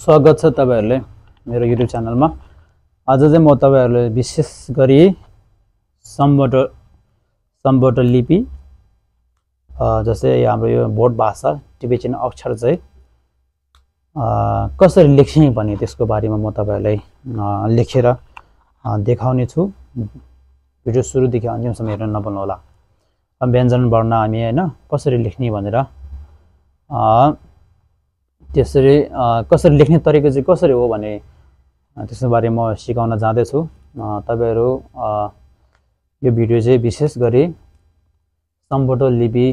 स्वागत छ तपाईहरुले मेरो युट्युब च्यानलमा। आज चाहिँ म तपाईहरुले विशेष गरी सम्बोट लिपि जस्तै हाम्रो यो बोर्ड भाषा टिबेटियन अक्षर चाहिँ कसरी लेख्ने भन्ने त्यसको बारेमा म तपाईहरुलाई लेखेर देखाउने छु। भिडियो सुरुदेखि अन्तिमसम्म हेर्न नभुल्नु होला। व्यञ्जन वर्ण हामी हैन कसरी लेख्ने भनेर त्यसरी कसरी लेख्ने तरिका चाहिँ कसरी हो भने त्यसको बारे म सिकाउन जाँदै छु। तपाईहरु यो भिडियो चाहिँ विशेष गरी सम्बोट लिपि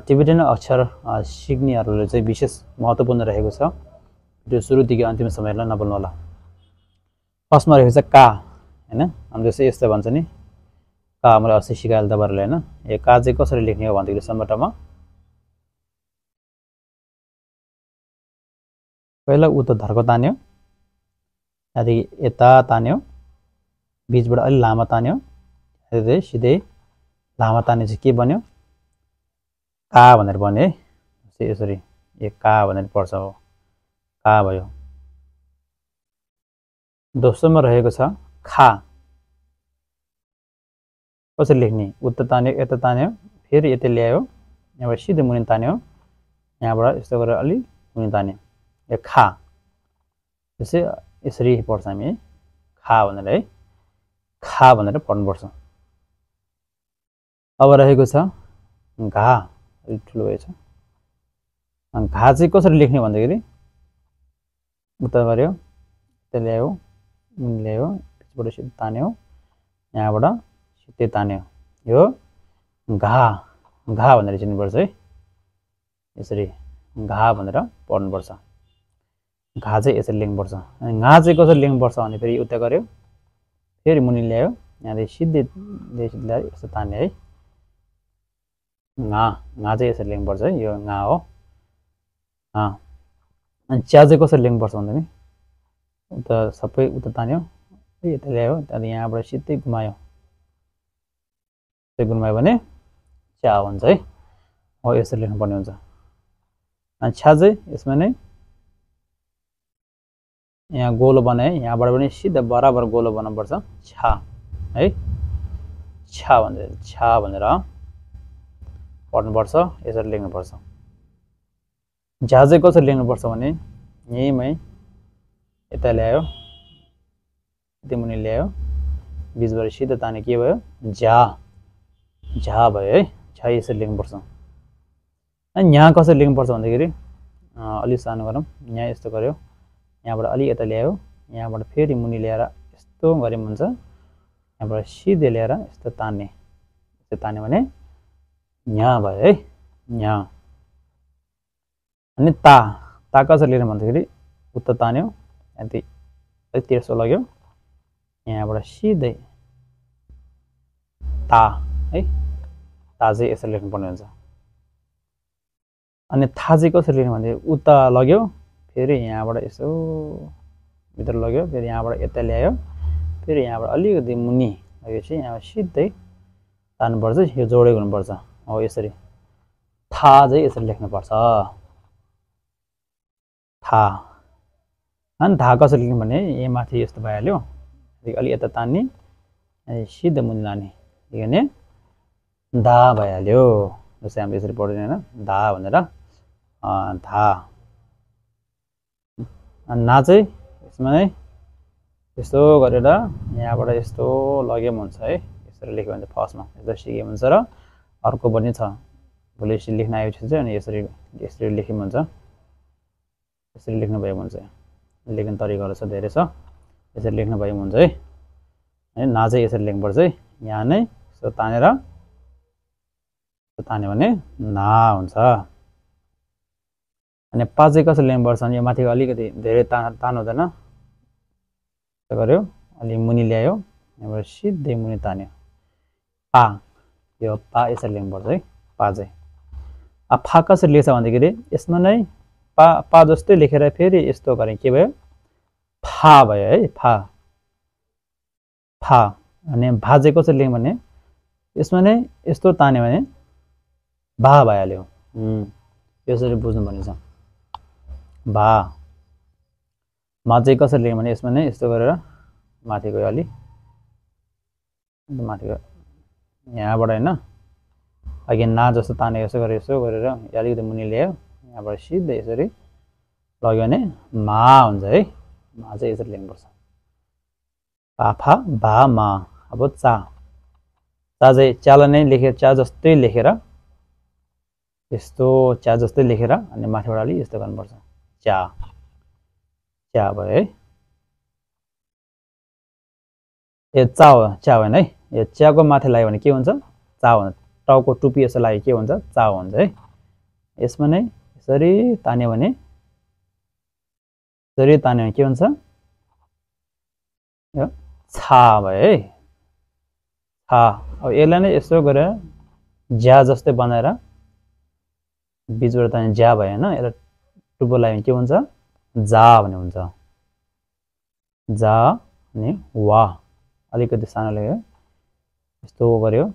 टिबेटियन अक्षर सिक्नेहरुले चाहिँ विशेष महत्त्वपूर्ण रहेको छ। भिडियो सुरुदेखि अन्तिमसम्म हेर्न नभुल्नु होला। फर्स्टमा रहेको छ का हैन, हामीले चाहिँ यस्तो भन्छ नि का। मैले अस्ति सिकाएँ तपाईहरुले हैन। यो का चाहिँ कसरी लेख्ने हो भन्दाखेरि सम्बोटमा पहिला उ त धर्को तान्यो, त्यहाँदेखि यता तान्यो, बीचबाट अलि लामो तान्यो, त्यहाँदेखि सिधै लामो तान्यो चाहिँ के बन्यो का भनेर बन्यो है। यसरी यो का भनेर पढ्छ हो, का भयो। दोस्रोमा रहेको छ खा। कसरी लेख्ने, उता तान्यो, यता तान्यो, फेरि यता ल्यायो, यहाँबाट सिधै मुनि तान्यो, यहाँबाट यस्तो गरेर अलि मुनि तान्यो, यो खा। त्यसै यसरी पढ्छ हामी खा भनेर है, खा भनेर पढ्नुपर्छ। अब रहेको छ घा, अलि ठुलो भएछ। घा चाहिँ कसरी लेख्ने भन्दाखेरि उता गर्यो, यता ल्यायो, मुनि ल्यायो, पिछबाट सिधै तान्यो, यहाँबाट सिधै तान्यो, यो घा। घा भनेर चिन्नुपर्छ है। यसरी घा भनेर पढ्नुपर्छ। घा चाहिँ यसरी लेख्नुपर्छ। अनि घा चाहिँ कसरी लेख्नुपर्छ भने फेरि उता गर्यो, फेरि मुनि ल्यायो, यहाँदेखि सिधै ल्यायो, यस्तो तान्यो है। घा, घा चाहिँ यसरी लेख्नुपर्छ है, यो घा हो। अनि च्या चाहिँ कसरी लेख्नुपर्छ भन्दाखेरि उता सबै उता तान्यो, यता ल्यायो, त्यहाँदेखि यहाँबाट सिधै घुमायो, यसरी घुमायो भने च्या हुन्छ है। हो यसरी लेख्नुपर्ने हुन्छ। अनि छ्या चाहिँ यसमा नै यहाँ गोलो बनाए, यहाँबाट पनि सिधा बराबर गोलो बनाउनुपर्छ छा है। छा भनेर पढ्नुपर्छ, यसरी लेख्नुपर्छ। झा चाहिँ कसरी लेख्नुपर्छ भने यहीँमै यता ल्यायो, यति मुनि ल्यायो, बीचबाट सिधा ताने के भयो झा, झा भयो है। झा यसरी लेख्नुपर्छ। अनि यहाँ कसरी लेख्नुपर्छ भन्दाखेरि अलि सानो गरौँ, यहाँ यस्तो गर्यो, यहाँबाट अलि यता ल्यायो, यहाँबाट फेरि मुनि ल्याएर यस्तो गरे हुन्छ, यहाँबाट सिधै ल्याएर यस्तो तान्ने, यस्तो तान्यो भने यहाँ भयो है, यहाँ। अनि ता, ता कसरी लेख्ने भन्दाखेरि उता तान्यो, यति अलि तेर्सो लग्यो, यहाँबाट सिधै ता है। ता चाहिँ यसरी लेख्नुपर्ने हुन्छ। अनि था चाहिँ कसरी लेख्ने भन्दाखेरि उता लग्यो, फेरि यहाँबाट यसो भित्र लग्यो, फेरि यहाँबाट यता ल्यायो, फेरि यहाँबाट अलिकति मुनि लगेपछि यहाँ सिधै तान्नुपर्छ, यो जोडेको हुनुपर्छ हो। यसरी था चाहिँ यसरी लेख्नुपर्छ, था। अनि धा कसरी लेख्ने भने यहाँ माथि यस्तो भइहाल्यो, अलि यता तान्ने, सिधै मुनि लाने, यो भने धा भइहाल्यो। जस्तै हामीले यसरी पढ्दैन होइन, धा भनेर धा। अनि ना चाहिँ यसमा नै यस्तो गरेर यहाँबाट यस्तो लग्यो हुन्छ है। यसरी लेख्यो भने फर्स्टमा यस्तो सिक्यो हुन्छ र अर्को पनि छ, भोलि यसरी लेख्न आएपछि चाहिँ अनि यसरी लेख्यो हुन्छ, यसरी लेख्नु भयो हुन्छ। लेख्ने तरिकाहरू छ, धेरै छ, यसरी लेख्नु भयो हुन्छ है। अनि ना चाहिँ यसरी लेख्नुपर्छ है, यहाँ नै यस्तो तानेर तान्यो भने ना हुन्छ। अनि पा चाहिँ कसरी लेख्नुपर्छ भने यो माथि अलिकति धेरै तान्नु हुँदैन, यस्तो गर्यो, अलि मुनि ल्यायो, यहाँबाट सिधै मुनि तान्यो, पा। यो पा यसरी लेख्नुपर्छ है, पा चाहिँ। अब फा कसरी लेख्छ भन्दाखेरि यसमा नै पा जस्तै लेखेर फेरि यस्तो गरेँ के भयो फा भयो है, फा, फा। अनि भा चाहिँ कसरी लेख्ने भने यसमा नै यस्तो तान्यो भने भा भइहाल्यो। यसरी बुझ्नुपर्ने छ, भा। म चाहिँ कसरी लेख्ने भने यसमा नै यस्तो गरेर माथि गयो अलि माथि गयो यहाँबाट हैन अघि ना जस्तो ताने यसो गरेर अलिकति मुनि ल्यायो यहाँबाट सिधै यसरी लग्यो भने मा हुन्छ है मा चाहिँ यसरी लेख्नुपर्छ पाफा बा मा अब चा चा चाहिँ चालाई नै लेखेर चा जस्तै लेखेर यस्तो चा जस्तै लेखेर अनि माथिबाट अलि यस्तो गर्नुपर्छ चा चा भयो है यो चा हो चा होइन है यो चियाको माथि लाग्यो भने के हुन्छ चा हुन्छ टाउको टुपी यसो लाग्यो के हुन्छ चा हुन्छ है यसमा नै यसरी तान्यो भने के हुन्छ यो छा भयो है छा अब यसलाई नै यसो गरेर ज्या जस्तै बनाएर बीचबाट तान्यो ज्या भयो हैन यसलाई टुप्पो लाग्यो भने के हुन्छ जा भन्ने हुन्छ जा अनि वा अलिकति सानो लाग्यो यस्तो गर्यो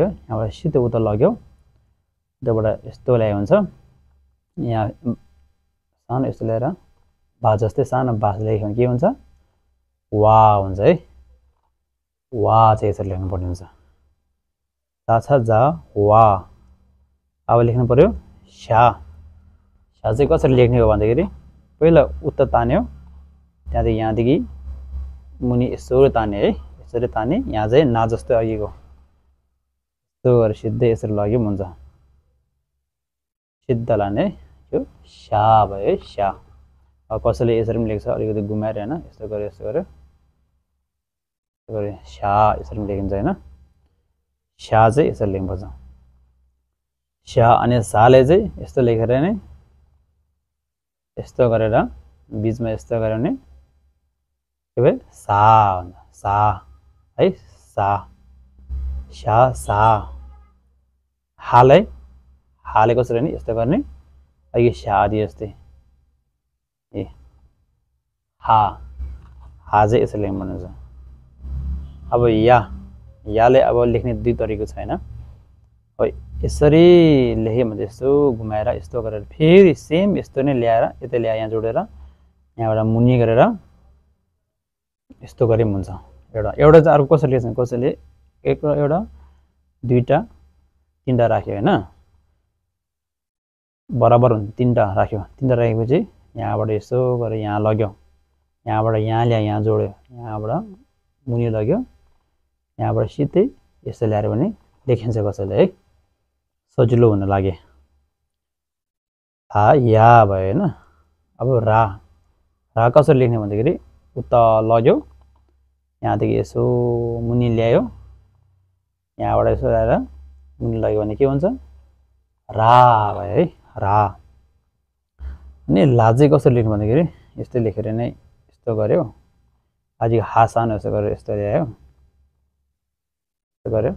यहाँबाट सिधै उता लग्यो त्यहाँबाट यस्तो ल्यायो हुन्छ यहाँ सानो यस्तो ल्याएर भा जस्तै सानो बास लेख्यो भने के हुन्छ वा हुन्छ है वा चाहिँ यसरी लेख्नु पर्ने हुन्छ चा छ जा वा अब लेख्नु पर्यो स्या स्या चाहिँ कसरी लेख्ने हो भन्दाखेरि पहिला उता तान्यो त्यहाँदेखि यहाँदेखि मुनि यसरी ताने है यसरी ताने यहाँ चाहिँ ना जस्तै अघिको यस्तो गरेर सिधै यसरी लग्यो हुन्छ सिधा लाने यो स्या भयो है स्या अब कसैले यसरी पनि लेख्छ अलिकति घुमाएर हैन यस्तो गर्यो स्या यसरी पनि लेखिन्छ हैन स्या चाहिँ यसरी लेख्नुपर्छ स्या अनि साले चाहिँ यस्तो लेखेर नै यस्तो गरेर बीचमा यस्तो गर्यो भने के भयो सा हुन्छ सा है सा स्या सा हाले कसरी नि यस्तो गर्ने अघि स्या आदि जस्तै ए हा चाहिँ यसरी लेख्नु पर्ने हुन्छ अब याले अब लेख्ने दुई तरिका छैन अब यसरी लेख्यो भने यस्तो घुमाएर यस्तो गरेर फेरि सेम यस्तो नै ल्याएर यतै ल्याएर यहाँ जोडेर यहाँबाट मुनि गरेर यस्तो गरे पनि हुन्छ एउटा चाहिँ अर्को कसरी लेख्छ कसैले एउटा दुईटा तीनटा राख्यो हैन बराबर हुन्छ तीनटा राखेपछि यहाँबाट यसो गरेर यहाँ लग्यो यहाँबाट यहाँ ल्यायो यहाँ जोड्यो यहाँबाट मुनि लग्यो यहाँबाट सिधै यसो ल्याएर भने लेखिन्छ कसैले है सजिलो हुन लाग्यो या भयो हैन अब रा कसरी लेख्ने भन्दाखेरि उता लग्यो यहाँदेखि यसो मुनि ल्यायो यहाँबाट यसो ल्याएर मुनि लग्यो भने के हुन्छ रा भयो है रा अनि ला चाहिँ कसरी लेख्नु भन्दाखेरि यस्तै लेखेर नै यस्तो गर्यो अझै हा सानो यसो गरेर यस्तो ल्यायो यस्तो गर्यो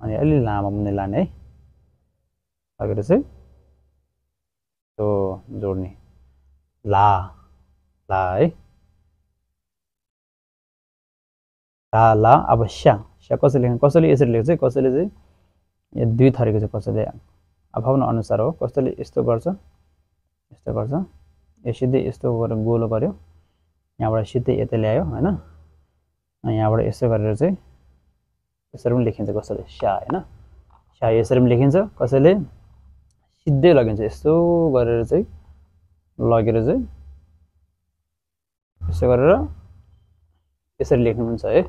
अनि अलि लामो मुनि लाने है लगेर चाहिँ त्यो जोड्ने ला है ला अब स्या कसरी लेख्ने कसैले यसरी लेख्छ कसैले चाहिँ यो दुई थरीको छ कसैले आफ्नो अनुसार हो कसैले यस्तो गर्छ यो सिधै यस्तो गरेर गोलो गर्यो यहाँबाट सिधै यतै ल्यायो हैन यहाँबाट यसो गरेर चाहिँ यसरी पनि लेखिन्छ कसैले स्या हैन स्या यसरी पनि लेखिन्छ कसैले सिधै लगिन्छ यस्तो गरेर चाहिँ लगेर चाहिँ यसो गरेर यसरी लेख्नु हुन्छ है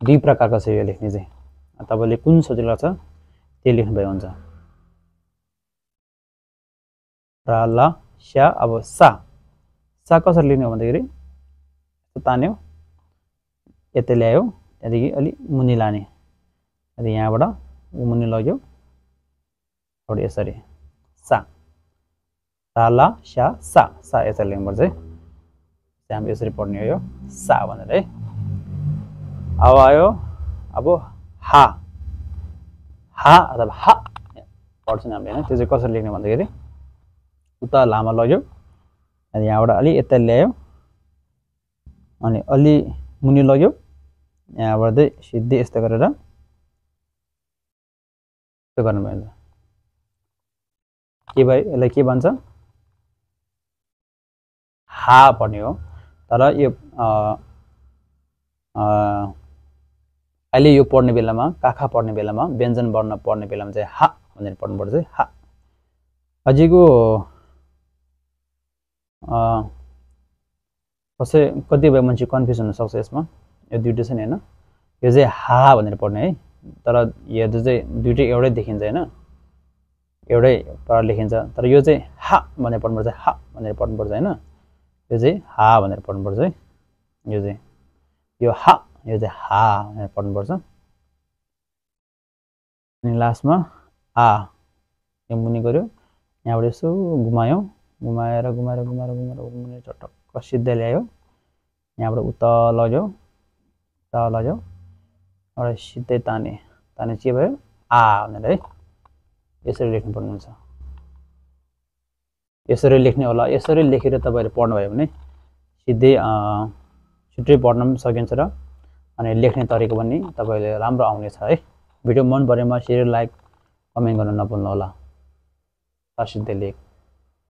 दुई प्रकारको छ यो लेख्ने चाहिँ तपाईले कुन सजिलो लाग्छ त्यो लेख्नु भए हुन्छ र ला स्या अब सा कसरी लेख्ने हो भन्दाखेरि तान्यो यतै ल्यायो त्यहाँदेखि अलि मुनि लाने त्यहाँदेखि यहाँबाट मुनि लग्यो यसरी सा रा ला स्या सा यसरी लेख्नुपर्छ है हामी यसरी पढ्ने हो यो सा भनेर है अब आयो अब हा अथवा हा पढ्छौँ हामीले होइन त्यो चाहिँ कसरी लेख्ने भन्दाखेरि उता लामा लग्यो अनि यहाँबाट अलि यता ल्यायो अनि अलि मुनि लग्यो यहाँबाट चाहिँ सिधै यस्तो गरेर यस्तो गर्नुभयो के भयो यसलाई के भन्छ हा पर्ने हो तर यो अहिले यो पढ्ने बेलामा काखा पढ्ने बेलामा व्यञ्जन वर्ण पढ्ने बेलामा चाहिँ हा भनेर पढ्नुपर्छ है हा। अझैको कतिपय मान्छे कन्फ्युज हुन सक्छ यसमा। यो दुईटै छ नि हैन, यो चाहिँ हा भनेर पढ्ने है, तर हेर्दा चाहिँ दुईटै एउटै देखिन्छ हैन, एउटै प्रकार लेखिन्छ, तर यो चाहिँ हा भनेर पढ्नुपर्छ, हा भनेर पढ्नुपर्छ हैन, यो चाहिँ हा भनेर पढ्नुपर्छ है। यो चाहिँ यो हा, यो चाहिँ हा भनेर पढ्नुपर्छ। अनि लास्टमा आ, यो मुनि गऱ्यो, यहाँबाट यसो घुमायो, घुमाएर घुमाएर घुमाएर घुमाएर घुमाएर चटक्क सिधै ल्यायो, यहाँबाट उता लग्यो, उता लग्यो, एउटा सिधै ताने, ताने के भयो आ भनेर है, यसरी लेख्नुपर्ने हुन्छ। यसरी लेख्ने होला, यसरी लेखेर तपाईँले पढ्नुभयो भने सिधै छिट्टै पढ्न पनि सकिन्छ र अनि लेख्ने तरिका पनि तपाईँले राम्रो आउनेछ है। भिडियो मन परेमा सेयर, लाइक, कमेन्ट गर्न नभुल्नु होला। सिधै लेख।